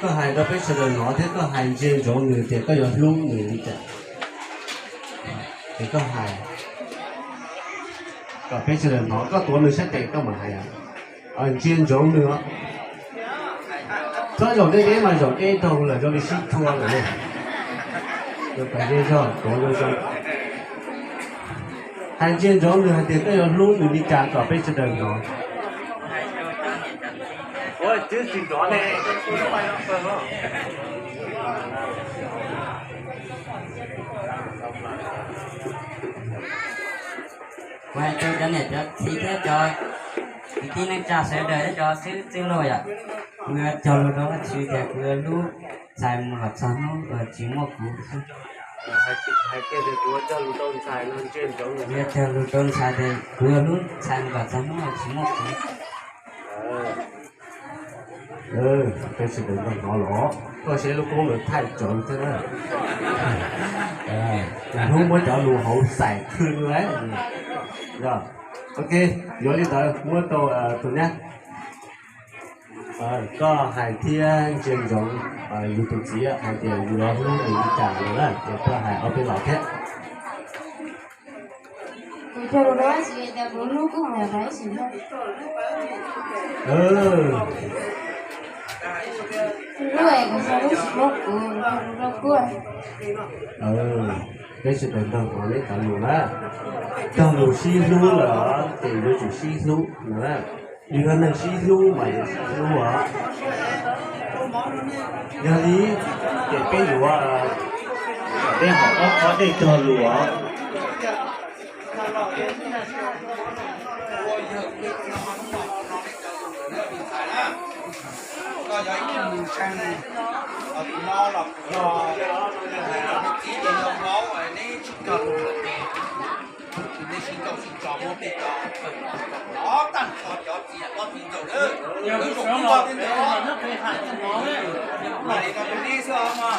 Koj hais rau peb sawv daws hnov thiab koj hais ntsia ntsoov nws tias koj yuav hlub nws li cas. Ces koj hais kom peb sawv daws hnov, koj tuav nws sab tes koj mam hais. Ntsia ntsoov nws os. Txhob zaum deb deb mas zaum deb dhau lawm zoo li sib tua lawm ne. Zoo tas zej zog tuav zoo zoo. Hais ntsia ntsoov nws hais tias koj yuav hlub nws li cas kom peb sawv daws hnov. Kuv hais rau cov niam cov txiv thiab cov kwv tij neej tsa sawv daws thiab cov xib hwb txwj laug yom, kuv yuav cog lus rau Vajtswv tias kuv yuav hlub ntxhais mus kom txog hnub uas tsis muaj kuv. Kuv yuav cog lus rau ntxhais tias kuv yuav hlub ntxhais mus kom txog hnub uas tsis muaj kuv. Peb sawv daws nrog hnov los, koj saib lub koob ntawd thaij tsawv thiab na. Hnub muab cov lus hauv xais khwb lawm. Ok, yuav li ntawd muab rau tus nyab. Koj hais thiab ntsia ntsoov yus tus txiv hais tias yus yuav hlub nws li cas no na, ces koj hais ob peb los thiab. Peb sawv daws nrog hnov neb cov lus na. Cog lus sib hlub lawm ces yuav tsum sib hlub no na. Yus yog neeg sib hlub mas yuav sib hlub os. Yog li ces peb yuav, peb hais ob qhov dej cog lus os. Koj yog ib tug ntseeg, tus no los kuv yog, tus txiv ces yog Hmoob, neb tsis cog lus ces nej sib ntaus sib tso muab peb cov no tag nrho cov txiv poj txiv ntxawm na, lawv zaum ib lo tej ntawd, li no rau neb xwb os mas.